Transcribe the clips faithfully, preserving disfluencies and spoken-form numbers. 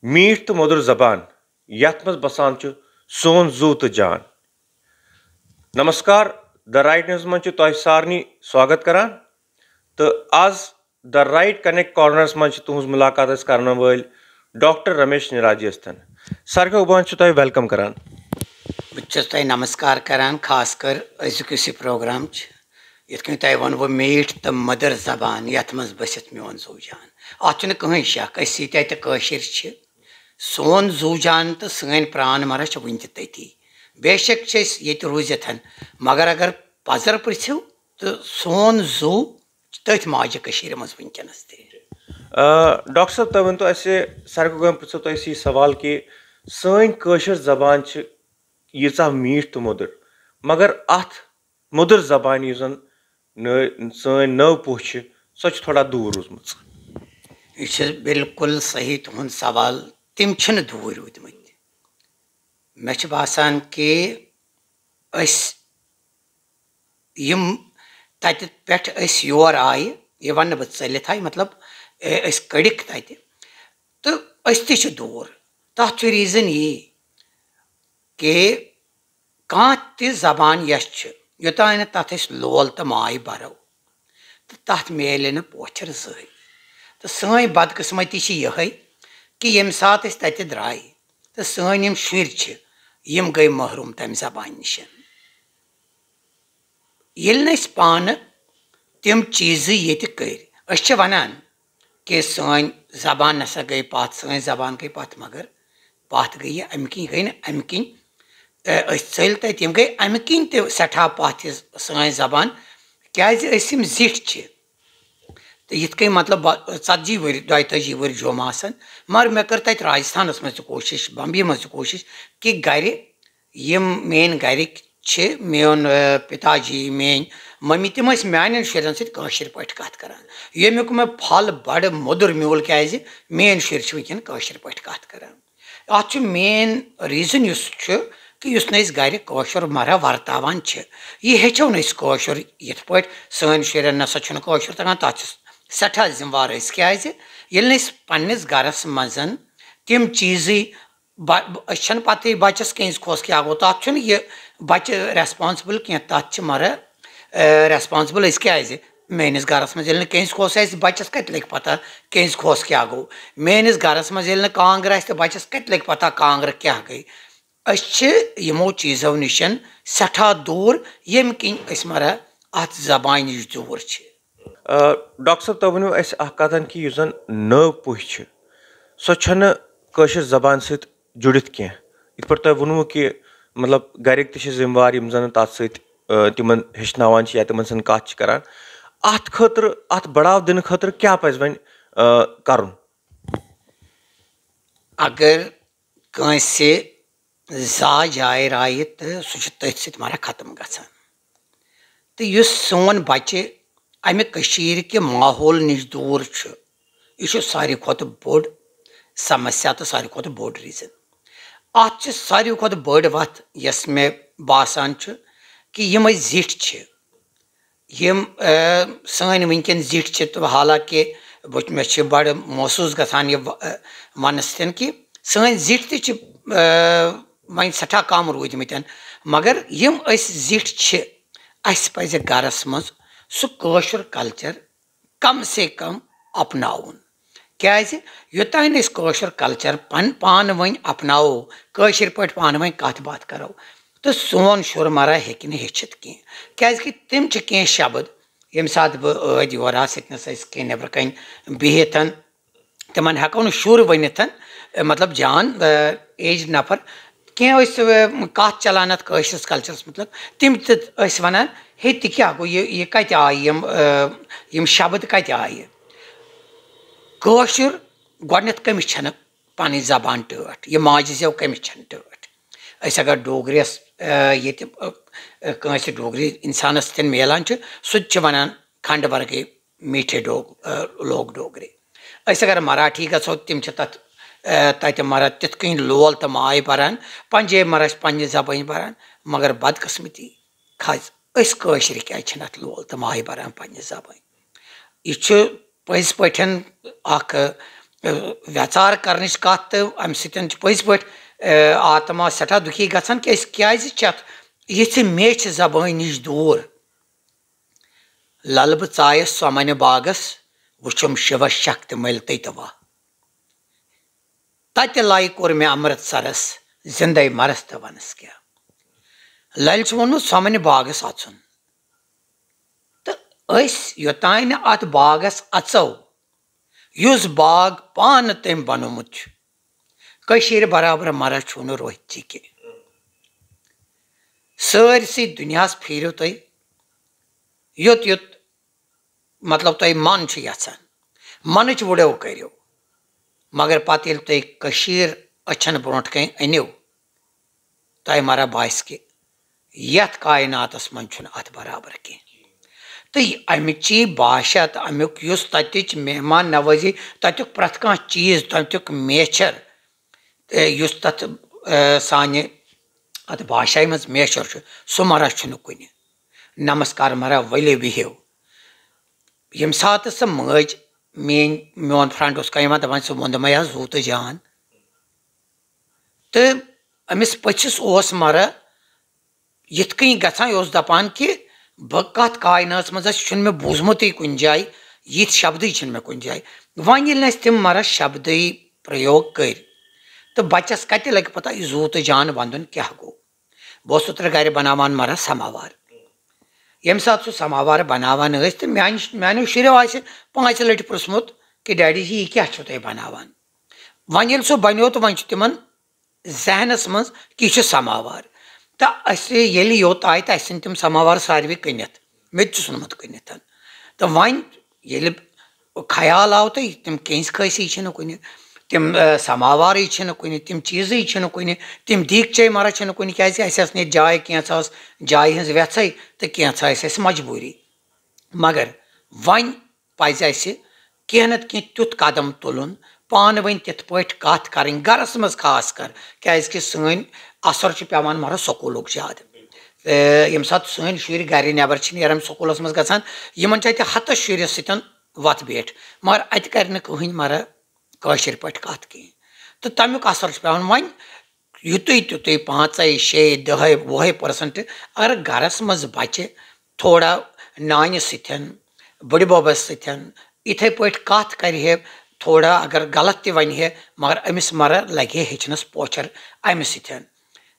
میٖٹھ تہٕ مٔدٕر زبان، یَتھ منٛز بسان چھُ سون زُو تہٕ جان۔ نمسکار، The Right News منٛز چھِ تۄہہِ سارنٕے سواگت کران۔ تہٕ آز The Right Connect Corners منٛز چھِ تُہٕنٛز مُلاقات أسۍ کرن وٲلۍ ڈاکٹر رمیش نیراجی ٲسۍتن۔ سر، بہٕ چھُس تۄہہِ welcome کران۔ بہٕ تہِ چھُس تۄہہِ نمسکار کران، خاص کر أزیُک یُس یہِ program چھُ، یِتھ کٔنۍ تۄہہِ ووٚنوٕ، میٖٹھ تہٕ مٔدٕر زبان، یَتھ منٛز بٔسِتھ میون زُو جان۔ اَتھ چھُنہٕ کٕہٕنۍ شک، أسۍ ییٖتیٛاہ تہِ کٲشِر چھِ، سون زُو جان تہٕ سٲنۍ پرٛان مَرا چھِ وٕنہِ تہِ تٔتی۔ بے شک چھِ أسۍ ییٚتہِ روٗزِتھ، مگر اگر پَزر پِرٛژھِو تہٕ سون زُو چھُ تٔتھۍ ماجہِ کٔشیٖرِ منٛز وٕنکیٚنَس تہِ۔ آ، ڈاکٹر صٲب، تُہۍ ؤنۍ تو اَسہِ، ساروی کھۄتہٕ گۄڈٕ پرٛژھو تۄہہِ أسۍ یہِ سوال کہِ سٲنۍ کٲشِر زبان چھِ ییٖژاہ میٖٹھ تہٕ مٔدٕر، مگر اَتھ مٔدٕر زبانہِ یُس زَن نٔو، سٲنۍ نٔو پُہ چھِ، سۄ چھِ تھوڑا دوٗر روٗزمٕژ۔ یہِ چھُ بالکل صحیح تُہُنٛد سوال، تِم چھِنہٕ دوٗرۍ روٗدمٕتۍ۔ مےٚ چھُ باسان کہِ أسۍ یِم تَتہِ پٮ۪ٹھ أسۍ یور آیہِ، یہِ وَنہٕ نہٕ بہٕ ژٔلِتھ آیہِ، مطلب، اے، أسۍ کٔڑِکھ تَتہِ، تہٕ أسۍ تہِ چھِ دوٗر۔ تَتھ چھُ reason یی کہِ کانٛہہ تہِ زبان یۄس چھِ، یوٚتام نہٕ تَتھ أسۍ لول تہٕ ماے بَرو، تہٕ تَتھ میلہِ نہٕ پوچھر زٕہٕنۍ۔ تہٕ سٲنۍ بدقٕسمتی چھِ یِہے کہِ ییٚمہِ ساتہٕ أسۍ تَتہِ درٛاے، تہٕ سٲنۍ یِم شُرۍ چھِ، یِم گٔے محروٗم تَمہِ زبانہِ نِش۔ ییٚلہِ نہٕ أسۍ پانہٕ تِم چیٖزٕ ییٚتہِ کٔرۍ، أسۍ چھِ وَنان کہِ سٲنۍ زبان نسا گٔے پَتھ، سٲنۍ زبان گٔے پَتھ، مگر پَتھ گٔے یہِ اَمہِ کِنۍ، گٔے نہٕ اَمہِ کِنۍ، اے، أسۍ ژٔلۍ تَتہِ، یِم گٔے اَمہِ کِنۍ تہِ سٮ۪ٹھاہ پَتھ یہِ سٲنۍ زبان، کیٛازِ أسۍ یِم زِٹھۍ چھِ۔ تہٕ یِتھ کٔنۍ، مطلب، بہ-، ژتجی ؤرۍ، دۄیتٲجی ؤرۍ جوٚم آسَن، مگر مےٚ کٔر تَتہِ راجستھانَس منٛز تہِ کوٗشِش، بمبیہِ منٛز تہِ کوٗشِش، کہِ گَرِ یِم میٛٲنۍ گَرِکۍ چھِ، میون، اے، پِتا جی، میٛٲنۍ مٔمی، تِم ٲسۍ میٛانٮ۪ن شُرٮ۪ن سۭتۍ کٲشِر پٲٹھۍ کَتھ کَران۔ ییٚمیُک مےٚ پھل بَڑٕ موٚدُر میوٗل، کیٛازِ میٛٲنۍ شُرۍ چھِ وٕنکٮ۪ن کٲشِر پٲٹھۍ کَتھ کَران۔ اَتھ چھُ main reason یُس چھُ کہِ یُس نہٕ أسۍ گَرِ کٲشُر مَرا وَرتاوان چھِ، یہِ ہیٚچھو نہٕ أسۍ کٲشُر یِتھ پٲٹھۍ۔ سٲنۍ شُرٮ۪ن نہ سا چھُنہٕ کٲشُر تَگان، تَتھ چھِ سٮ۪ٹھاہ ذِمہٕ وار أسۍ، کیٛازِ ییٚلہِ نہٕ أسۍ پنٛنِس گَرَس منٛز تِم چیٖزٕے بہ-، أسۍ چھَنہٕ پَتہٕے بَچَس کینٛہہ زِ کھوژ کیٛاہ گوٚو، تَتھ چھُنہٕ یہِ بَچہٕ responsible کینٛہہ، تَتھ چھِ مَرا، اے، responsible أسۍ۔ کیٛازِ؟ میٛٲنِس گَرَس منٛز ییٚلہِ نہٕ کینٛہہ زِ کھوژ آسہِ، بَچَس کَتہِ لَگہِ پَتہ کینٛہہ زِ کھوژ کیٛاہ گوٚو؟ میٛٲنِس گَرَس منٛز ییٚلہِ نہٕ کانٛگٕر آسہِ، تہٕ بَچَس کَتہِ لَگہِ پَتہ کانٛگٕر کیٛاہ گٔے؟ أسۍ چھِ یِمو چیٖزو نِش سٮ۪ٹھاہ دوٗر، ییٚمہِ کِنۍ أسۍ مَرا اَتھ زبانہِ نِش دوٗر چھِ۔ آ، ڈاکٹر صٲب، تُہۍ ؤنِو اَسہِ اَکھ کَتھ کہِ یُس زَن نٔو پُہۍ چھِ، سۄ چھَنہٕ کٲشِر زبانہِ سۭتۍ جُڑِتھ کینٛہہ۔ یِتھ پٲٹھۍ تۄہہِ ووٚنوُ کہِ، مطلب، گَرِکۍ تہِ چھِ ذِمہٕ وار یِم زَن تَتھ سۭتۍ، آ، تِمَن ہیٚچھناوان چھِ یا تِمَن سۭتۍ کَتھ چھِ کَران۔ اَتھ خٲطرٕ، اَتھ بَڑاو دِنہٕ خٲطرٕ کیٛاہ پَزِ وۄنۍ، آ، کَرُن؟ اگر کٲنٛسہِ زاج آیہِ رایہِ تہٕ سُہ چھُ تٔتھۍ سۭتۍ مَران ختم گژھان۔ تہٕ یُس سون بَچہِ اَمہِ کٔشیٖرِ کہِ ماحول نِش دوٗر چھُ، یہِ چھُ ساروی کھۄتہٕ بوٚڑ سمسیا تہٕ ساروی کھۄتہٕ بوٚڑ reason۔ اَتھ چھِ ساروی کھۄتہٕ بٔڑ وَتھ یۄس مےٚ باسان چھُ کہِ یِم أسۍ زِٹھۍ چھِ، یِم، آ، سٲنۍ وٕنکیٚن زِٹھۍ چھِ، تہٕ حالانکہِ بہٕ، مےٚ چھِ بَڑٕ محسوٗس گژھان یہِ و-، آ، وَننہٕ سۭتۍ کہِ سٲنۍ زِٹھۍ تہِ چھِ، آ، وۄنۍ سٮ۪ٹھاہ کَم روٗدۍمٕتۍ، مگر یِم أسۍ زِٹھۍ چھِ، اَسہِ پَزِ گَرَس منٛز سُہ کٲشُر culture کم سے کم اپناوُن۔ کیازِ؟ یوٚتام نہٕ أسۍ کٲشُر culture پن-، پانہٕ ؤنۍ اپناوو، کٲشِر پٲٹھۍ پانہٕ ؤنۍ کتھ باتھ کرو، تہٕ سون شُر مرا ہیٚکہِ نہٕ ہیٚچھِتھ کینٛہہ۔ کیازِ کہِ تِم چھِ کینٛہہ شبد، ییٚمہِ ساتہٕ بہٕ ٲدۍ یورٕ آسہٕ، ییٚتہِ نس أسۍ کینٛہہ نیٚبرٕ کنۍ بِہِتھ، تِمن ہٮ۪کو نہٕ شُر ؤنِتھ، مطلب، جان، aged نفر، کینٛہہ ٲسۍ، آ، کَتھ چَلان اَتھ کٲشرِس cultureس مُتعلِق، تِم تہِ ٲسۍ وَنان، "ہے، تہِ کیٛاہ گوٚو؟ یہِ، یہِ کَتہِ آیہِ یِم، آ، یِم شَبد کَتہِ آیہِ؟" کٲشُر گۄڈٕنٮ۪تھ کٔمِس چھَنہٕ پَنٕنۍ زبان ٹٲٹھ؟ یہِ ماجہِ زٮ۪و کٔمِس چھَنہٕ ٹٲٹھ؟ أسۍ اگر ڈوگرِیَس، آ، ییٚتہِ، آ، کٲنٛسہِ ڈوگری اِنسانَس سۭتۍ میلان چھِ، سُہ تہِ چھِ وَنان، "کھنٛڈ ورگے میٹھے ڈوگ-، آ، لوگ ڈوگرے۔" أسۍ اگر مراٹھی گژھو، تِم چھِ تَتھ، آ، تَتہِ مَران تِتھ کٔنۍ لول تہٕ ماے بَران۔ پنجٲبۍ مَران چھِ پنٛنہِ زبٲنۍ بَران، مگر بدقٕسمتی کھَس أسۍ کٲشرِ کیٛازِ چھِنہٕ اَتھ لول تہٕ ماے بَران پنٛنہِ زبٲنۍ؟ یہِ چھُ پٔزۍ پٲٹھۍ اَکھ، آ، ویژار کرنٕچ کتھ، تہٕ امہِ سۭتۍ چھُ پٔزۍ پٲٹھۍ، آ، آتما سٮ۪ٹھاہ دُکھی گژھان، کیازِ، کیازِ چھِ اتھ یِژھِ میچھِ زبٲنۍ نِش دوٗر؟ للہٕ بہٕ ژایس سۄمنہِ باغس، وٕچھُم شِوس شکتہِ مٔلۍ تٔتوا۔ تتہِ لایہِ کوٚر مےٚ امرتسرس، زندے مرس تہٕ ونس کیٛاہ۔ للہِ چھُ ووٚنمُت سۄمنہِ باغس اژُن۔ تہٕ أسۍ یوٚتانۍ نہٕ اتھ باغس اژو، یُس باغ پانہٕ تٔمۍ بنوومُت چھُ، کٔشیٖرِ برابر مرس چھُو نہٕ روہتہِ کینٛہہ۔ سٲرسٕے دُنیاہس پھیٖرِو تُہۍ، یوٚت یوٚت، مطلب، تۄہہِ من چھُ یژھان، منٕچ وُڈو کٔرِو، مگر پتہٕ ییٚلہِ تُہۍ کٔشیٖر أچھن برونٛٹھ کَنۍ أنِو، تۄہہِ مَرا باسہِ کہِ یَتھ کایناتَس منٛز چھُنہٕ اَتھ برابر کینٛہہ۔ تہٕ اَمِچی باشا تہٕ اَمیُک یُس تَتِچ مہمان نوٲزی، تَتیُک پرٛٮ۪تھ کانٛہہ چیٖز، تَتیُک میچھر، تہٕ یُس تَتھ، آ، سانہِ اَتھ باشایہِ منٛز میچھر چھُ، سُہ مَرا چھُنہٕ کُنہِ۔ نمسکار مَرا ؤلِو بِہِو۔ ییٚمہِ ساتہٕ سۄ مٲج، میٛٲنۍ، میون فرٛنٛڈ اوس کَنہِ یِوان، دَپان، "ژٕ ووٚن دوٚپمَے حظ زُو تہٕ جان۔" تہٕ أمِس پٔژھِس اوس مَرا یِتھ کٔنۍ گژھان، یہِ اوس دَپان کہِ بہٕ کَتھ کایناتَس منٛز آسہِ، چھُنہٕ مےٚ بوٗزمُتٕے کُنہِ جایہِ، یِتھۍ شبدٕے چھِنہٕ مےٚ کُنہِ جایہِ۔ وۄنۍ ییٚلہِ نہٕ اَسہِ تِم مَرا شبدٕے پرٛیوگ کٔرۍ، تہٕ بَچَس کَتہِ لَگہِ پَتہ یہِ زُو تہٕ جان وَندُن کیٛاہ گوٚو؟ بہٕ اوسُس اوترٕ گرِ بناوان مَرا سماوار۔ ییٚمہِ ساتہٕ سُہ سماوار بناوان ٲسۍ، تہٕ میانہِ، میانیو شُریو آسہِ پانٛژِ لٹہِ پرٛژھمُت کہِ "ڈیڈی جی، یہِ کیٛاہ چھِو تُہۍ بناوان؟" وۄنۍ ییٚلہِ سُہ بنیو، تہٕ وۄنۍ چھُ تِمن ذہنس منٛز کہِ یہِ چھُ سماوار۔ تہٕ اَسہِ ییٚلہِ یوٚت آے، تہٕ اَسہِ ژھٕنۍ تِم سماوار ساروٕے کٕنِتھ۔ مےٚ تہِ چھُ ژھُنمُت کٕنِتھ۔ تہٕ وۄنۍ ییٚلہِ خیال آو تہٕ تِم کینٛژھِ کھٲسی چھِنہٕ کُنہِ، تِم، آ، سماوارٕے چھِنہٕ کُنہِ، تِم چیٖزٕے چھِنہٕ کُنہِ، تِم دیٖگچے مَرا چھِنہٕ کُنہِ، کیٛازِ اَسہِ ٲس نہٕ ییٚتہِ جاے، کینٛژھا ٲس جایہِ ہٕنٛز وٮ۪ژھٕے تہٕ کینٛژھا ٲسۍ اَسہِ مجبوٗری۔ مگر وۄنۍ پَزِ اَسہِ کینٛہہ نَتہٕ کینٛہہ تیُتھ قدم تُلُن، پانہٕ ؤنۍ تِتھ پٲٹھۍ کَتھ کَرٕنۍ، گَرَس منٛز خاص کر، کیٛازِکہِ سٲنۍ اَثر چھُ پٮ۪وان مَرا سکوٗلُک زیادٕ۔ اے، ییٚمہِ ساتہٕ سٲنۍ شُرۍ گَرِ نٮ۪بَر چھِ نیران سکوٗلَس منٛز گژھان، یِمَن چھِ اَتہِ ہَتَس شُرِس سۭتۍ وَتھ بیٹھ، مگر اَتہِ کَرِ نہٕ کٕہٕنۍ مَرا کٲشِر پٲٹھۍ کَتھ کِہیٖنۍ۔ تہٕ تَمیُک اَثر چھُ پٮ۪وان وۄنۍ یُتُے تیُتُے، پانٛژَے، شیٚیہِ، دَہَے، وُہَے percent۔ اگر گَرَس منٛز بَچہِ تھوڑا نانہِ سۭتۍ، بٕڈِ بَبَس سۭتۍ یِتھَے پٲٹھۍ کَتھ کَرِ ہے، تھوڑا اگر غلط تہِ وَنہِ ہے، مگر أمِس مَرا لَگہِ ہے ہیٚچھنَس پوچھَر اَمہِ سۭتۍ۔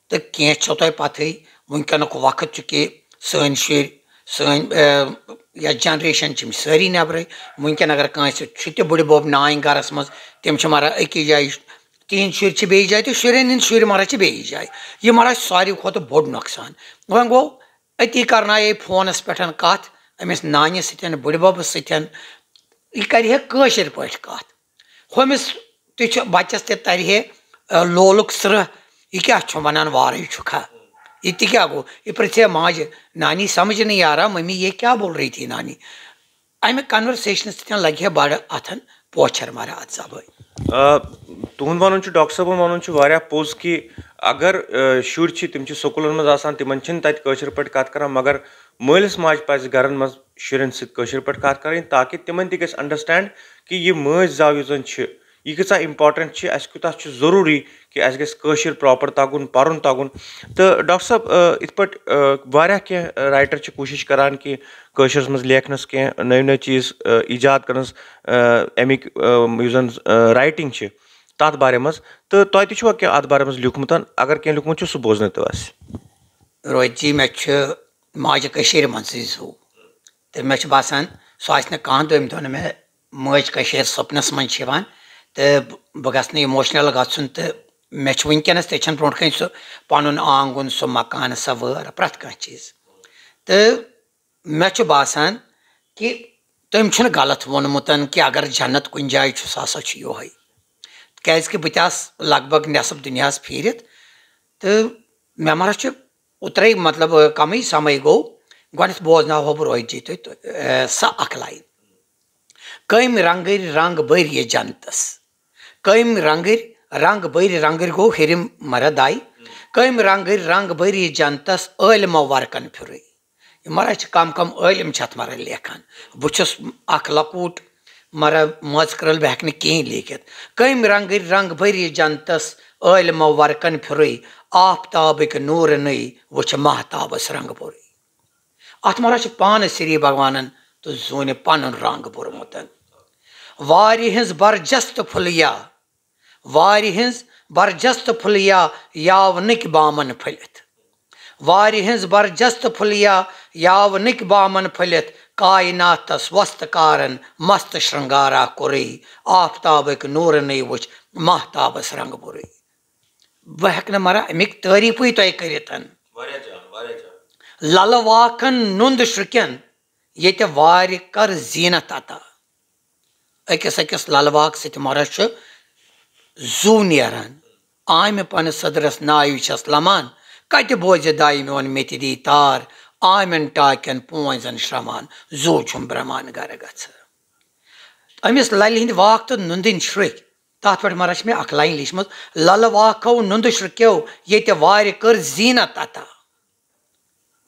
تہٕ کینٛہہ چھو تۄہہِ پَتہٕے، وٕنکیٚنُک وقت چھُ کہِ سٲنۍ شُرۍ، سٲنۍ، آ، یۄس generation چھِ، یِم چھِ سٲری نٮ۪برٕے۔ وٕنکیٚن اگر کٲنٛسہِ چھُ تہِ بٕڈِ بَب نانۍ گَرَس منٛز، تِم چھِ مَران أکِس جایہِ، تِہِنٛدۍ شُرۍ چھِ بیٚیِس جایہِ تہٕ شُرٮ۪ن ہِنٛدۍ شُرۍ مَران چھِ بیٚیِس جایہِ۔ یہِ مَران چھُ ساروی کھۄتہٕ بوٚڑ نۄقصان۔ وۄنۍ گوٚو، أتی کَرنایے فونَس پٮ۪ٹھ کَتھ أمِس نانہِ سۭتۍ، بٕڈِ بَبَس سۭتۍ، یہِ کَرِ ہے کٲشِر پٲٹھۍ کَتھ۔ ہُمِس تہِ چھُ، بَچَس تہِ تَرِ ہے، آ، لولُک سرٛہ، یہِ کیٛاہ چھُ وَنان، وارٕے چھُکھا؟ یہِ تہِ کیٛاہ گوٚو؟ یہِ پرٛژھِ ہے ماجہِ، "نانی، سمجھ نہیں آ رہا ممی، یہ کیا بول رہی تھی نانی؟" اَمہِ conversation سۭتۍ لَگہِ ہے بَڑٕ اَتھَن پوچھَر مَرا اَتھ زبٲنۍ۔ آ، تُہُنٛد وَنُن چھُ، ڈاکٹر صٲبُن وَنُن چھُ واریاہ پوٚز کہِ اگر، آ، شُرۍ چھِ، تِم چھِ سکوٗلَن منٛز آسان، تِمَن چھِنہٕ تَتہِ کٲشِر پٲٹھۍ کَتھ کَران، مگر مٲلِس ماجہِ پَزِ گَرَن منٛز شُرٮ۪ن سۭتۍ کٲشِر پٲٹھۍ کَتھ کَرٕنۍ، تاکہِ تِمَن تہِ گژھِ understand کہِ یہِ مٲنٛزۍ زاو یُس زَن چھِ، یہِ کۭژاہ important چھِ، اَسہِ کوٗتاہ چھُ ضروٗری کہِ اَسہِ گژھِ کٲشِر proper تَگُن، پَرُن تَگُن۔ تہٕ ڈاکٹر صٲب، آ، یِتھ پٲٹھۍ، آ، واریاہ کینٛہہ writer چھِ کوٗشِش کَران کہِ کٲشرِس منٛز لیکھنَس، کینٛہہ نٔوۍ نٔوۍ چیٖز، آ، ایجاد کَرنَس، آ، اَمِکۍ، آ، یُس زَن، آ، writing چھِ تَتھ بارے منٛز۔ تہٕ تۄہہِ تہِ چھُوا کینٛہہ اَتھ بارے منٛز لیوٗکھمُت؟ اگر کینٛہہ لیوٗکھمُت چھُ، سُہ بوزنٲیتو اَسہِ۔ روہت جی، مےٚ چھُ ماجہِ کٔشیٖرِ منٛزٕے زُو، تہٕ مےٚ چھُ باسان، سُہ آسہِ نہٕ کانٛہہ دوٚیِم دۄہ نہٕ مےٚ مٲج کٔشیٖر سۄپنَس منٛز چھِ یِوان، تہٕ بہٕ گژھٕ نہٕ emotional گژھُن۔ تہٕ مےٚ چھُ وٕنکیٚنَس تہِ چھَنہٕ برونٛٹھ کَنہِ سُہ پَنُن آنٛگُن، سُہ مکانہٕ، سۄ وٲر، پرٛٮ۪تھ کانٛہہ چیٖز۔ تہٕ مےٚ چھُ باسان کہِ تٔمۍ چھُنہٕ غلط ووٚنمُت کہِ اگر جنت کُنہِ جایہِ چھُ، سُہ ہسا چھُ یِہوٚے۔ کیٛازِکہِ بہٕ تہِ آس لگ بگ نٮ۪صٕف دُنیاہَس پھیٖرِتھ، تہٕ مےٚ ما چھُ اوترَے، مطلب، کَمٕے سَمٕے گوٚو، گۄڈٕنٮ۪تھ بوزناوہو بہٕ روہت جی تۄہہِ، تۄہہِ، اے، سۄ اَکھ line۔ کٔمۍ رنٛگٕرۍ رنٛگ بٔرۍ یہِ جنتَس؟ کٔمۍ رنٛگٕرۍ رنٛگ بٔرۍ؟ رنٛگٕرۍ گوٚو ہیٚرِم مَرا داے۔ کٔمۍ رنٛگٕرۍ رنٛگ بٔرۍ یہِ جنتَس؟ عٲلمو ورقن پھِرُے۔ یہِ مَرا چھِ کم کم عٲلم چھِ اَتھ مَرا لیکھان۔ بہٕ چھُس اَکھ لۄکوٗٹ مَرٕ مٲژ کرٛٲل، بہٕ ہٮ۪کہٕ نہٕ کِہیٖنۍ لیٖکھِتھ۔ کٔمۍ رنٛگٕرۍ رنٛگ بٔری جنتس، عٲلمو ورقن پھِرُے، آفتابٕکۍ نوٗرنٕے وٕچھ ماہتابس رنٛگ بوٚرُے۔ اتھ مَرَس چھُ پانہٕ سری بھگوانن تہٕ زوٗنہِ پنُن رنٛگ بوٚرمُت۔ وارِ ہٕنٛز برجست پھُلیا، وارِ ہٕنٛز برجست پھُلیا یاونٕکۍ بامن پھٔلِتھ۔ وارِ ہٕنٛز برجست پھُلیا یاونٕکۍ بامن پھٔلِتھ، کایناتس وستہٕ کارن مست شرنگارا کوٚرُے، آفتابٕکۍ نوٗرنٕے وٕچھ ماہتابس رنٛگ بوٚرُے۔ بہٕ ہٮ۪کہٕ نہٕ مَرٕ اَمِکۍ تعریٖفٕے تۄہہِ کٔرِتھ۔ واریاہ جان، واریاہ جان۔ لَلہٕ واکھن نُنٛد شرُکٮ۪ن، ییٚتہِ وارِ کر زیٖنت عطا۔ أکِس أکِس لَلہٕ واکھ سۭتۍ مَرَس چھُ زُو نیران۔ آمہِ پنہٕ سٔدرس ناوِ چھَس لمان، کتہِ بوزِ دایہِ میون مےٚ تہِ دی تار، آمٮ۪ن ٹاکٮ۪ن پونٛزن شرٛمان، زُو چھُم برٛمان گرٕ گژھٕ۔ أمِس لَلہِ ہٕنٛدۍ واکھ تہٕ نُندٕنۍ شرٕکۍ، تَتھ پٮ۪ٹھ مَرَس چھِ مےٚ اکھ line لیٖچھمٕژ، لَلہٕ واکھو نُندٕ شرٕکیو، ییٚتہِ وارِ کٔر زیٖنت عطا۔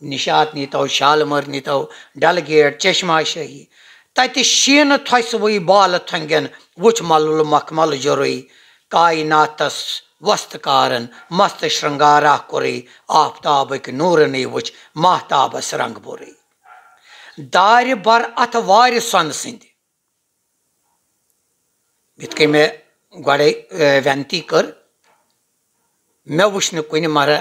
نشاط نیٖتو، شالمٲر نیٖتو، ڈل گیٹ، چشمہ شاہی۔ تتہِ شیٖنہٕ تھۄسہِ وٕے بالہٕ تھۄنگٮ۪ن، وٕچھ ملُل مخمل جوٚرُے۔ کایناتس وستہٕ کارن مست شرنگارا کوٚرُے، آفتابٕکۍ نوٗرنٕے وٕچھ ماہتابس رنگ بوٚرُے۔ دارِ بر اتھ وارِ سۄنہٕ سٕنٛدِ۔ یِتھ کٔنۍ مےٚ گۄڈَے، اے، وینتی کٔر، مےٚ وٕچھ نہٕ کُنہِ مَرٕ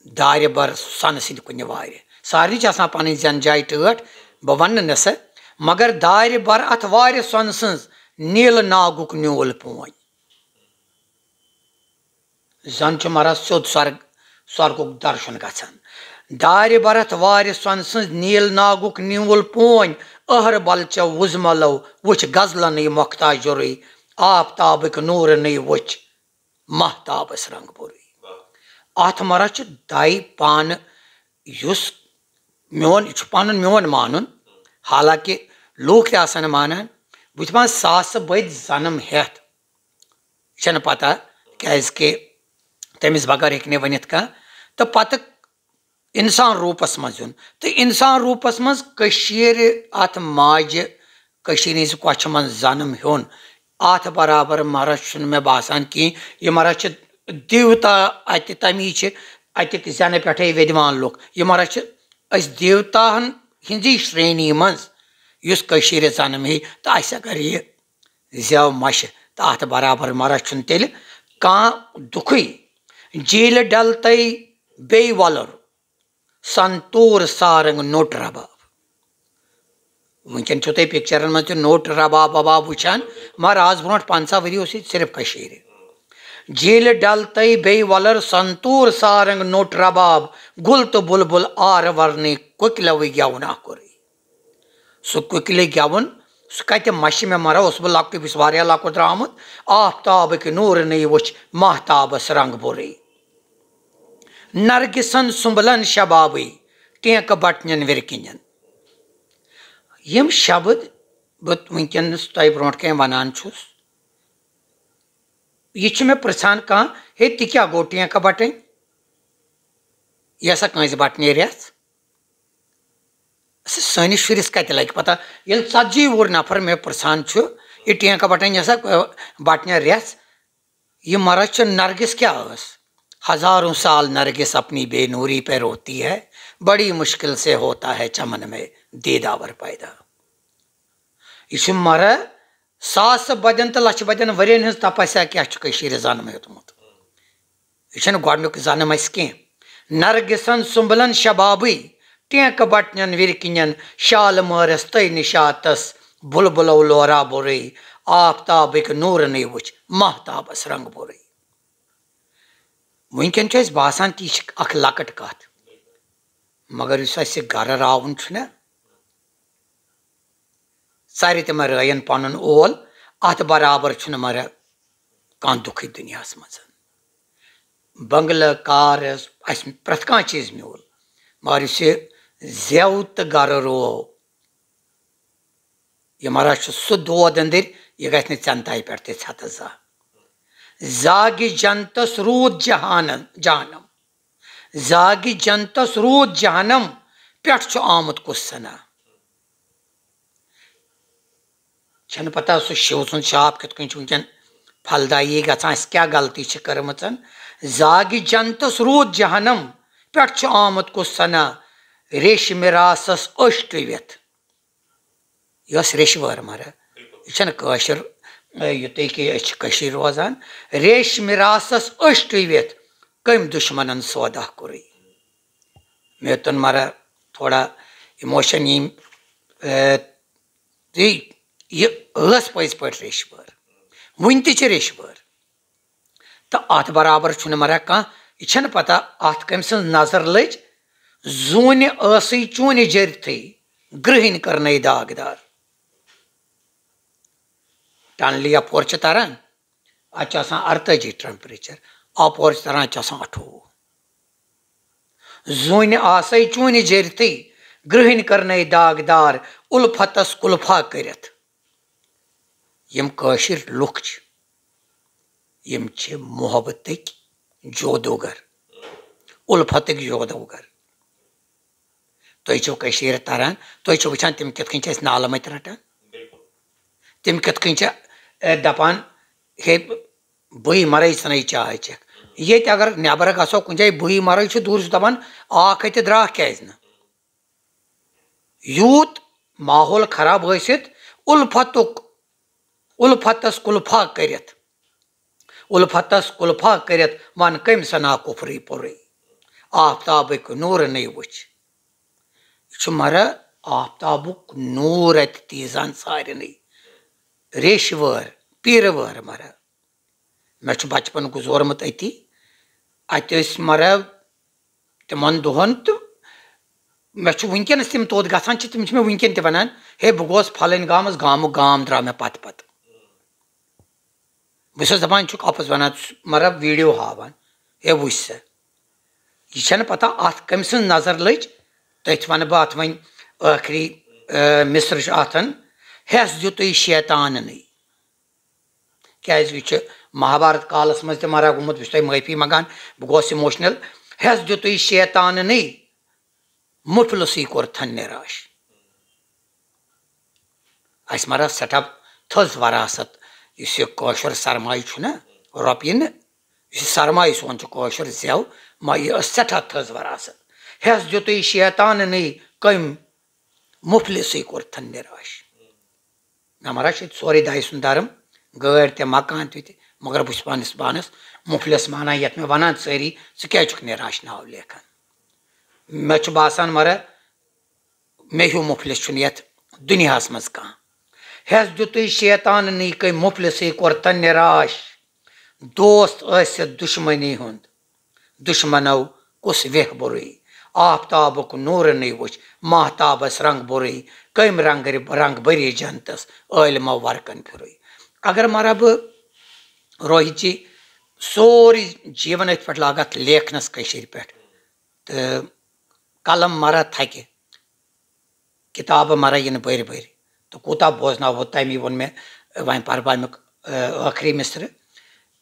دارِ بر سۄنہٕ سٕنٛدِ کُنہِ وارِ۔ سارنٕے چھِ آسان پَنٕنۍ زٮ۪ن جاے ٹٲٹھ، بہٕ وَنہٕ نہٕ سۄ، مگر دارِ بر اَتھ وارِ سۄنہٕ سٕنٛز، نیٖلہٕ ناگُک نیوٗل پونۍ۔ زَن چھُ مَرَس سیوٚد سۄرگ، سۄرگُک درشُن گژھان۔ دارِ بر اَتھ وارِ سۄنہٕ سٕنٛز، نیٖل ناگُک نیوٗل پونۍ، أہربل چو وُزمَلو وٕچھ غزلَنٕے مۄختاجُرٕے، آفتابٕکۍ نوٗرنٕے وٕچھ ماہتابس رنگ بوٚرُے۔ اتھ مَرَس چھُ دَے پانہٕ، یُس میون، یہِ چھُ پنُن میون مانُن، حالانکہ لوٗکھ تہِ آسن مانان، بہٕ چھُس دَپان ساسہٕ بٔدۍ زنم ہٮ۪تھ، یہِ چھَنہٕ پتہ، کیازِ کہِ تٔمِس بغٲر ہیٚکہِ نہٕ ؤنِتھ کانٛہہ۔ تہٕ پتہٕ انسان روٗپس منٛز یُن۔ تہٕ انسان روٗپس منٛز کٔشیٖرِ اتھ ماجہِ، کٔشیٖرِ ہٕنٛزِ کۄچھِ منٛز زنم ہیوٚن، اتھ برابر مَرَس چھُنہٕ مےٚ باسان کینٛہہ۔ یہِ مَرَس چھِ دیوتا اتہِ، تَمی چھِ اتِکۍ زٮ۪نہٕ پٮ۪ٹھَے وِدوان لُکھ۔ یہِ مَرَس چھِ أسۍ دیوتاہن ہٕنٛزی شرٛینی منٛز، یُس کٔشیٖرِ زنم ہیٚیہِ۔ تہٕ اَسہِ اگر یہِ زٮ۪و مَشہِ، تہٕ اتھ برابر مَرَس چھُنہٕ تیٚلہِ کانٛہہ دُکھٕے۔ جیٖلہِ ڈلتَے بیٚیہِ وۄلُر، سنتوٗر سارنگ نوٚٹ رباب۔ وٕنکٮ۪ن چھِو تُہۍ پکچرن منٛز تہِ نوٚٹ رباب وباب وٕچھان، مگر آز برونٛٹھ پنٛژاہ ؤری اوس ییٚتہِ صرف کٔشیٖرِ۔ جیٖلہِ ڈلتَے بیٚیہِ وۄلُر، سنتوٗر سارنگ نوٚٹ رباب، گُل تہٕ بُلبُل آرٕ ورنٕے، کُکلٮ۪وٕے گٮ۪وُن اکھ کوٚرُے۔ سُہ کُکلہِ گٮ۪وُن، سُہ کتہِ مَشہِ مےٚ مَرا، اوسُس بہٕ لۄکٹُے، بہٕ چھُس واریاہ لۄکُٹ درٛامُت۔ آفتابٕکۍ نوٗرنٕے وٕچھ ماہتابس رنگ بوٚرُے۔ نرگسن سُمبلن شبابٕے، ٹینکہٕ بٹنٮ۪ن وِرکِنٮ۪ن۔ یِم شبد بہٕ وٕنکیٚنس تۄہہِ برونٛٹھ کنہِ ونان چھُس، یہِ چھُ مےٚ پرژھان کانٛہہ، "ہے، تہِ کیٛاہ گوٚو ٹینکہٕ بٹٕنۍ؟ یہِ ہسا کٲنٛسہِ بٹنہِ رٮ۪تھ؟" سٲنِس شُرِس کتہِ لگہِ پتہ، ییٚلہِ ژتجی وُہُر نفر مےٚ پرژھان چھُ، "یہِ ٹینکہٕ بٹٕنۍ ہسا، اہ، بٹنہِ رٮ۪تھ؟" یہِ مَرَس چھِ نرگس کیٛاہ ٲس؟ ہزاروں سال نرگس اپنی بے نوری پہ روتی ہے، بڑی مشکل سے ہوتا ہے چمن میں دیداور پیدا۔ یہِ چھُ مَرٕ ساسہٕ بَدٮ۪ن تہٕ لَچھِ بَدٮ۪ن ؤرِین ہٕنٛز تپسیا کیٛاہ چھُ کٔشیٖرِ زَنہٕ ہیوٚتمُت۔ یہِ چھَنہٕ گۄڈٕنیُک زَنہٕ مَسہِ کینٛہہ۔ نرگسن سُمبلن شبابٕے، ٹینکہٕ بٹنٮ۪ن وِرکِنٮ۪ن، شالہٕ مٲرِس تہٕ نِشاطس، بُلبُلو لورا بوٚرُے، آفتابٕکۍ نوٗرنٕے وٕچھ ماہتابس رنگ بوٚرُے۔ وٕنکٮ۪ن چھُ اَسہِ باسان کہِ یہِ چھِ اکھ لۄکٕٹ کتھ، مگر یُس اَسہِ گرٕ راوُن چھُنہ، ژرِ تہِ مہ رٲیِن پنُن اول، اتھ برابر چھُنہٕ مگر کانٛہہ دُکھٕے دُنیاہس منٛز۔ بنگلہٕ، کار، اَسہِ پرٛٮ۪تھ کانٛہہ چیٖز میوٗل، مگر یُس یہِ زٮ۪و تہٕ گرٕ روو، یہِ مہراز چھُ سُہ دود أنٛدٕرۍ، یہِ گژھِ نہٕ ژٮ۪ن تایہِ پٮ۪ٹھ تہِ ژھٮ۪تس زانٛہہ۔ زاگہِ جنتس روٗد جہانن، جہانم۔ زاگہِ جنتس روٗد جہانم، پٮ۪ٹھ چھُ آمُت کُس سنا؟ چھَنہٕ پتہ سُہ شِو سُنٛد شاپ کِتھ کٔنۍ چھُ وٕنکٮ۪ن پھلداری گژھان، اَسہِ کیٛاہ غلطی چھِ کٔرمٕژ۔ زاگہِ جنتس روٗد جہنم، پٮ۪ٹھ چھُ آمُت کُس ثنا، ریشمہِ راسس أچھ ٹُوِتھ۔ یۄس ریشہِ وٲر مَرٕ، یہِ چھَنہٕ کٲشِر، اے، یُتُے کہِ أسۍ چھِ کٔشیٖرِ روزان۔ ریشمہِ راسس أچھ ٹُوِتھ، کٔمۍ دُشمنن سودا کوٚرُے۔ مےٚ توٚن مَرٕ تھوڑا emotion یِم، اے، تہٕ یہِ ٲس پٔزۍ پٲٹھۍ ریشہِ وٲر، وٕنہِ تہِ چھِ ریشہِ وٲر۔ تہٕ اَتھ برابر چھُنہٕ مَرٕ کانٛہہ، یہِ چھَنہٕ پَتہ اَتھ کٔمۍ سٕنٛز نظر لٔج۔ زوٗنہِ ٲسٕے چوٗنہِ جٔرتھٕے، گرٛہِنۍ کٔرنَے داغدار۔ ٹنلہِ یَپور چھِ تَران، اَتہِ چھُ آسان اَرتٲجی temperature، اَپور چھِ تَران، اَتہِ چھُ آسان اَٹھووُہ۔ زوٗنہِ آسَے چوٗنہِ جٔرتھٕے، گرٛہِنۍ کٔرنَے داغدار، اُلفتَس کُلفا کٔرِتھ۔ یِم کٲشِر لُکھ چھِ، یِم چھِ محبتٕکۍ جودوگر، اُلفتٕکۍ جودوگر۔ تُہۍ چھِو کٔشیٖرِ تَران، تُہۍ چھِو وٕچھان تِم کِتھ کٔنۍ چھِ اَسہِ نالہٕ مٔتۍ رَٹان۔ تِم کِتھ کٔنۍ چھِ، اے، دَپان، "ہے، بٕے مَرَے ژٕ نَے چاے چٮ۪کھ۔" ییٚتہِ اگر نٮ۪برٕ گژھو کُنہِ جایہِ، "بٕے مَرَے" چھُ دوٗرِس دَپان، "آکھ ہے تہِ درٛاکھ کیٛازِ نہٕ؟" یوٗت ماحول خراب ٲسِتھ، اُلفتُک، اُلفتَس کُلفا کٔرِتھ، اُلفتَس کُلفا کٔرِتھ وَن کٔمۍ سَنا کُفرٕے پوٚرُے۔ آفتابٕکۍ نوٗرنٕے وٕچھ۔ یہِ چھُ مَرٕ آفتابُک نوٗر اَتہِ تیٖزان سارنٕے۔ ریشہِ وٲر، پیٖرٕ وٲر مَرٕ۔ مےٚ چھُ بچپن گُزورمُت أتی۔ اَتہِ ٲسۍ مَرٕ تِمن دۄہن تہٕ مےٚ چھُ وٕنکیٚنَس تِم توٚت گژھان چھِ، تِم چھِ مےٚ وٕنکیٚن تہِ وَنان، "ہے، بہٕ گوس پھلٲنۍ گامَس، گامُک گام درٛاو مےٚ پَتہٕ پَتہٕ۔" بہٕ چھُس دَپان، چھُکھ اَپُز وَنان، ژٕ مَرٕ video ہاوان، "ہے، وٕچھ سا۔" یہِ چھَنہٕ پَتہ اَتھ کٔمۍ سٕنٛز نظر لٔج۔ تٔتھۍ وَنہٕ بہٕ اَتھ وۄنۍ ٲخری، آ، مِصرٕ چھُ اَتھن، "ہٮ۪س دیُتُے شیطاننٕے۔" کیٛازِ یہِ چھُ مہابھارت کالس منٛز تہِ مَرٕ گوٚمُت، بہٕ چھُس تۄہہِ معٲفی منٛگان، بہٕ گوس emotional۔ ہٮ۪س دیُتُے شیطاننٕے، مُفلِسٕے کوٚرتھن نِراش۔ اَسہِ مَرٕ سٮ۪ٹھاہ تھٔز وراثت، یُس یہِ کٲشُر سرمایہِ چھُنہ، رۄپیہِ نہٕ، یُس یہِ سرمایہِ سون چھُ کٲشُر زٮ۪و، مَ-، یہِ ٲس سٮ۪ٹھاہ تھٔز وراثت۔ ہٮ۪س دیُتُے شیطاننٕے، کٔمۍ مُفلِسٕے کوٚرتھن نِراش۔ مےٚ مَرٕ چھُ ییٚتہِ سورُے دَے سُنٛد دَرم، گٲڑۍ تہِ، مکان تہِ تہِ، مگر بہٕ چھُس پنٛنِس پانَس مُفلِس مانان، یَتھ مےٚ وَنان سٲری، "ژٕ کیٛازِ چھُکھ نِراش ناو لیکھان؟" مےٚ چھُ باسان، مَرٕ مےٚ ہیوٗ مُفلِس چھُنہٕ یَتھ دُنیاہَس منٛز کانٛہہ۔ ہٮ۪س دیُتُے شیطاننٕے، کٔمۍ مُفلِسٕے کوٚرتھن نِراش۔ دوست ٲسِتھ دُشمنی ہُنٛد، دُشمنو کُس ویہ بُرُے۔ آفتابُک نوٗرنٕے وُچھ، ماہتابس رنگ بُرُے۔ کٔمۍ رنگ، رنگ بٔری جنتس، عٲلمو ورقن پھِرُے۔ اگر مَرٕ بہٕ روہِت جی سورُے جیٖون أتھۍ پٮ۪ٹھ لاگہٕ اَتھ لیکھنس کٔشیٖرِ پٮ۪ٹھ، تہٕ قلم مَرٕ تھکہِ، کِتابہٕ مَرٕ یِنہٕ بٔرۍ بٔرۍ، تہٕ کوٗتاہ بوزناوہو تَمی ووٚن مےٚ، وۄنۍ پَرٕ بہٕ اَمیُک، آ، ٲخری مِصرٕ۔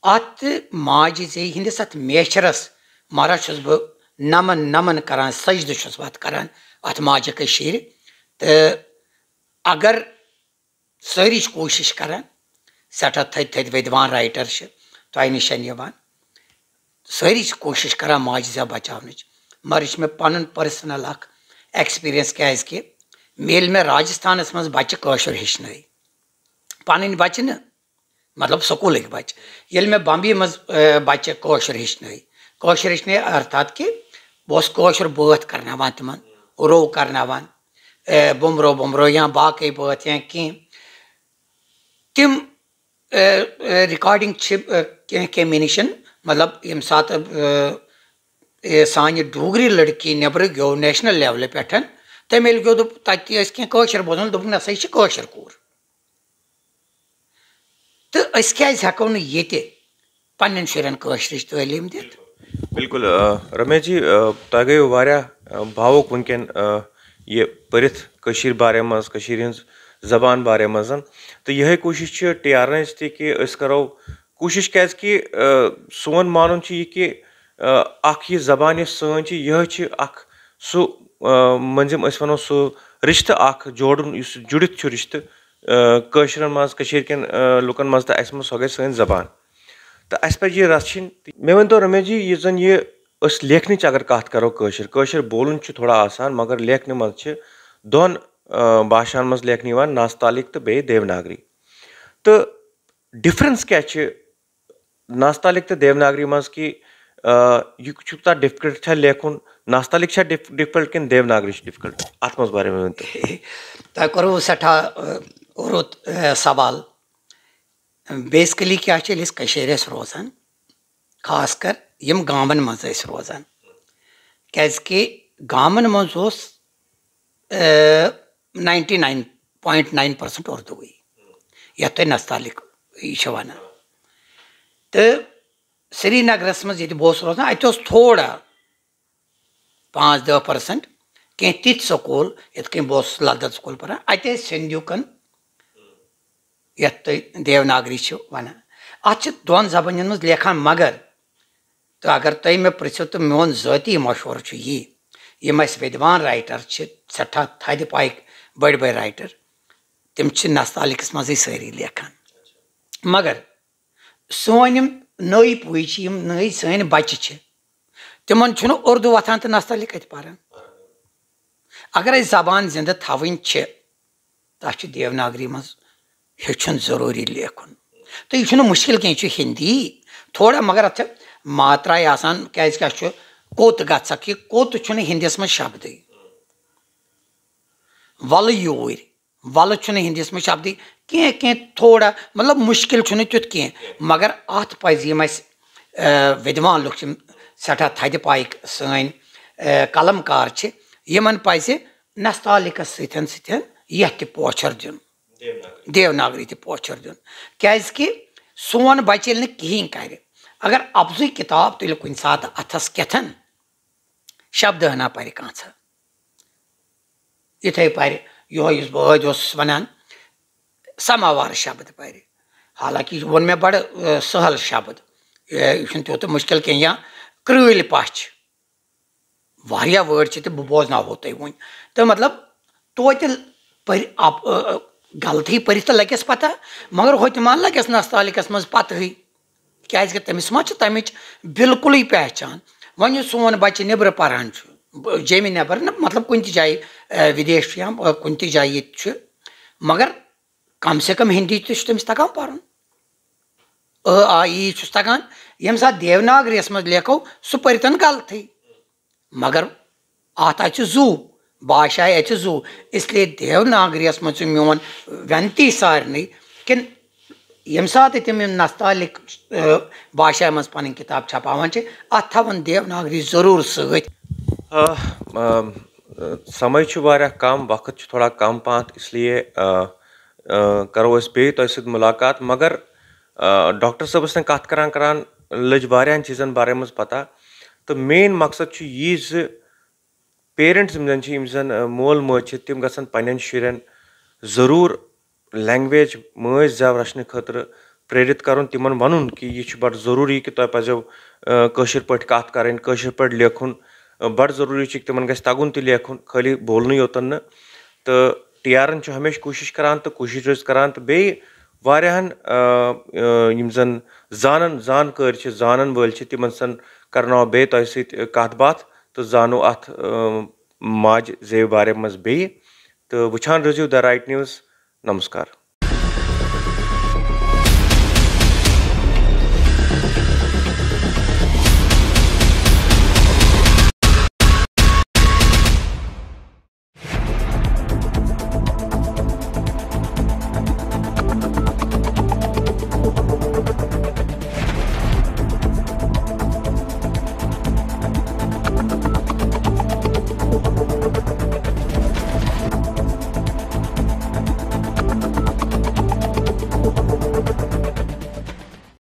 اَتھ ماجہِ زیٚیہِ ہِنٛدِس اَتھ میچھرَس مَرٕ چھُس بہٕ نمن نمن کران، سجدٕ چھُس بہٕ اَتھ کران، اَتھ ماجہِ کٔشیٖرِ۔ تہٕ اگر سٲری چھِ کوٗشِش کران، سٮ۪ٹھاہ تھٔدۍ تھٔدۍ وِدوان writer چھِ تۄہہِ نِش یِوان۔ سٲری چھِ کوٗشِش کران ماجہِ زٮ۪و بچاونٕچ، مگر یہِ چھِ مےٚ پنُن personal اکھ experience، کیازِ کہِ ییٚلہِ مےٚ راجستھانس منٛز بچہِ کٲشُر ہیٚچھنٲے، پنٕنۍ بچہِ نہٕ، مطلب سکوٗلٕکۍ بچہِ، ییٚلہِ مےٚ بمبیہِ منٛز، آ، بچہِ کٲشُر ہیٚچھنٲے، کٲشُر ہیٚچھنٲے ارتھات کہِ بہٕ اوسُس کٲشُر بٲتھ کرناوان تِمن، رو کرناوان، آ، بُمرو بُمرو یا باقٕے بٲتھ یا کینٛہہ۔ تِم، آ، آ، recording چھِ، آ، کینٛہہ کینٛہہ مےٚ نِش، مطلب ییٚمہِ ساتہٕ، آ، آ، سانہِ ڈوگری لڑکی نیبرٕ گیو national levelہِ پٮ۪ٹھ، تٔمۍ ییٚلہِ گیو، دوٚپ، تَتہِ تہِ ٲسۍ کینٛہہ کٲشِر بوزان، دوٚپُکھ، "نہ سا، یہِ چھِ کٲشِر کوٗر۔" تہٕ أسۍ کیٛازِ ہٮ۪کو نہٕ ییٚتہِ پننٮ۪ن شُرٮ۪ن کٲشرِچ تعلیٖم دِتھ؟ بِلکُل، آ، رمیش جی، آ، تۄہہِ گٔیو واریاہ، آ، بھاوُک وٕنکٮ۪ن، آ، یہِ پٔرِتھ کٔشیٖرِ بارے منٛز، کٔشیٖرِ ہٕنٛز زبان بارے منٛز۔ تہٕ یِہے کوٗشِش چھِ ٹی آر نٕچ تہِ کہِ أسۍ کرو کوٗشِش، کیازِ کہِ، آ، سون مانُن چھُ یہِ کہِ، آ، اکھ یہِ زبان یۄس سٲنۍ چھِ، یِہے چھِ اکھ سُہ، آ، مٔنٛزِم أسۍ وَنو سُہ رِشتہٕ اکھ جوڑُن، یُس جُڑِتھ چھُ رِشتہٕ، آ، کٲشرٮ۪ن منٛز، کٔشیٖرِ کٮ۪ن، آ، لُکَن منٛز تہٕ اَسہِ منٛز، سۄ گٔے سٲنۍ زبان۔ تہٕ اَسہِ پَزِ یہِ رَژھِ چھِنۍ۔ مےٚ ؤنۍ تو رمیش جی، یُس زَن یہِ أسۍ لیکھنٕچ اگر کَتھ کَرو، کٲشِر، کٲشِر بولُن چھُ تھوڑا آسان، مگر لیکھنہٕ منٛز چھِ دۄن، آ، بھاشاہَن منٛز لیکھنہٕ یِوان، نستعلیق تہٕ بیٚیہِ دیوناگری۔ تہٕ ڈِفرَنٕس کیٛاہ چھِ؟ نستعلیق تہٕ دیوناگری منٛز کہِ، آ، یہِ چھُ تَتھ ڈِفکَلٹ چھا لیکھُن؟ نستعلیق چھا ڈِف-، ڈِفکَلٹ کِنہٕ دیوناگری چھِ ڈِفکَلٹ؟ اَتھ منٛز بارے منٛز ؤنۍ تو۔ تۄہہِ کوٚروٕ سٮ۪ٹھاہ، آ، رُت، آ، سوال۔ بیسکلی کیٛاہ چھِ، ییٚلہِ أسۍ کٔشیٖرِ ٲسۍ روزان، خاص کر یِم گامَن منٛز ٲسۍ روزان، کیٛازِکہِ گامَن منٛز اوس، آ، ninety nine point nine percent اُردوٕے، یَتھ تۄہہِ نستعلیق یہِ چھِ وَنان۔ تہٕ سرینگرَس منٛز ییٚتہِ بہٕ اوسُس روزان، اَتہِ اوس تھوڑا پانٛژھ دَہ percent کینٛہہ تِتھۍ سکوٗل، یِتھ کٔنۍ بہٕ اوسُس لل دٮ۪د سکوٗل پَران، اَتہِ ٲسۍ ہِندیوٗ کَن یَتھ تُہۍ دیوناگری چھِو وَنان۔ اَتھ چھِ دۄن زبٲنٮ۪ن منٛز لیکھان، مگر تہٕ اگر تُہۍ مےٚ پرٛژھِو تہٕ میون ذٲتی مشورٕ چھُ یی، یِم اَسہِ وِدوان رایٹر چھِ، سٮ۪ٹھاہ تھدِ پایِکۍ بٔڑۍ بٔڑۍ رایٹر، تِم چھِ نستعلیقس منٛزٕے سٲری لیکھان۔ مگر سٲنۍ یِم نٔے پُے چھِ، یِم نٔے سٲنۍ بچہِ چھِ، تِمن چھُنہٕ اردو وۄتھان تہٕ نستعلیق کتہِ پران۔ اگر اَسہِ زبان زندٕ تھاوٕنۍ چھِ، تَتھ چھُ دیوناگری منٛز ہیٚچھُن ضروٗری لیکھُن۔ تہٕ یہِ چھُنہٕ مُشکِل کینٛہہ، یہِ چھُ ہِندی تھوڑا، مگر اَتھ چھِ ماترا آسان، کیٛازِ کیٛاہ چھُ کوٚت گژھکھ، یہِ کوٚت چھُنہٕ ہِندِس منٛز شبدٕے۔ وَلہٕ یوٗرۍ، وَلہٕ چھُنہٕ ہِندِس منٛز شبدٕے کینٛہہ، کینٛہہ تھوڑا، مطلب مُشکِل چھُنہٕ تیُتھ کینٛہہ، مگر اَتھ پَزِ یِم اَسہِ، آ، وِدوان لُکھ چھِ، سٮ۪ٹھاہ تھدِ پایِکۍ سٲنۍ، آ، قلم کار چھِ، یِمن پَزِ نستعلیقس سۭتۍ سۭتۍ یَتھ تہِ پوچھر دیُن، دیوناگری تہِ پوچھر دیُن، کیازِ کہِ سون بچہِ ییٚلہِ نہٕ کِہینۍ کرِ، اگر اپزُے کِتاب تُلہِ کُنہِ ساتہٕ اتھس کٮ۪تھن، شبدٕ ہنا پرِ کانٛژھا، یِتھے پرِ یِہوے یُس بہٕ ٲدۍ اوسُس ونان، سماوار شبد پرِ، حالانکہ یہِ ووٚن مےٚ بڑٕ، آ، سہل شبد، یہِ چھُنہٕ تیوٗت مُشکل کینٛہہ، یا کرۭلۍ پچھ۔ واریاہ وٲڈ چھِ تہٕ بہٕ بوزناوہو تۄہہِ وۄنۍ۔ تہٕ مطلب توتہِ پٔرۍ اپ-، ٲ، ٲ، غلطی پٔرِتھ تہٕ لگٮ۪س پتہ، مگر ہوٚتہِ ما لگٮ۪س نستعلیقس منٛز پتہٕے، کیازِ کہِ تٔمِس ما چھِ تمِچ بالکلٕے پہچان۔ وۄنۍ یُس سون بچہِ نیبرٕ پران چھُ، ب-، جیمہِ نٮ۪بر نہ، مطلب کُنہِ تہِ جایہِ، ٲ، ودیش چھُ یا، ٲ، کُنہِ تہِ جایہِ ییٚتہِ چھُ، مگر کم سے کم ہندی تہِ چھُ تٔمِس تگان پرُن۔ ٲ آ ای چھُس تگان، ییٚمہِ ساتہٕ دیوناگریَس منٛز لیکھو، سُہ پٔرۍتن غلطٕے۔ مگر اتھ اَژِ زُو، باشاے اَژِ زُو۔ اس لیے دیوناگریَس منٛز چھُ میون وٮ۪نتی سارنٕے کِن ییٚمہِ ساتہٕ تِم یِم نستعلیق، آ، باشاے منٛز پنٕنۍ کِتاب چھپاوان چھِ، اتھ تھاوان دیوناگری ضروٗر سۭتۍ۔ آ، آ، سمے چھُ واریاہ کم، وقت چھُ تھوڑا کم پہنتھ، اس لیے، آ، آ، کرو أسۍ بیٚیہِ تۄہہِ سۭتۍ مُلاقات۔ مگر، آ، ڈاکٹر صٲبس سۭتۍ کتھ کران کران لٔج واریاہن چیٖزن بارے منٛز پتہ۔ تہٕ مین مقصد چھُ یی زِ پیرنٹس یِم زن چھِ، یِم زن، آ، مول موج چھِ، تِم گژھن پننٮ۪ن شُرٮ۪ن ضروٗر لینگویج مٲنٛزۍ زٮ۪و رچھنہٕ خٲطرٕ پریرت کرُن، تِمن ونُن کہِ یہِ چھُ بڑٕ ضروٗری کہِ تۄہہِ پزیو، آ، کٲشِر پٲٹھۍ کتھ کرٕنۍ، کٲشِر پٲٹھۍ لیکھُن، آ، بڑٕ ضروٗری چھُ کہِ تِمن گژھِ تگُن تہِ لیکھُن، خٲلی بولنٕے یوتن نہٕ۔ تہٕ ٹی آر این چھُ ہمیشہِ کوٗشِش کران تہٕ کوٗشِش روزِ کران، تہٕ بیٚیہِ واریاہن، آ، آ، یِم زن زانن، زانکٲرۍ چھِ، زانن وٲلۍ چھِ، تِمن سۭتۍ کرناوو بیٚیہِ تۄہہِ سۭتۍ کتھ باتھ تہٕ زانو اتھ، آ، ماجہِ زیوِ بارے منٛز بیٚیہِ۔ تہٕ وٕچھان روٗزِو The Right News۔ نمسکار۔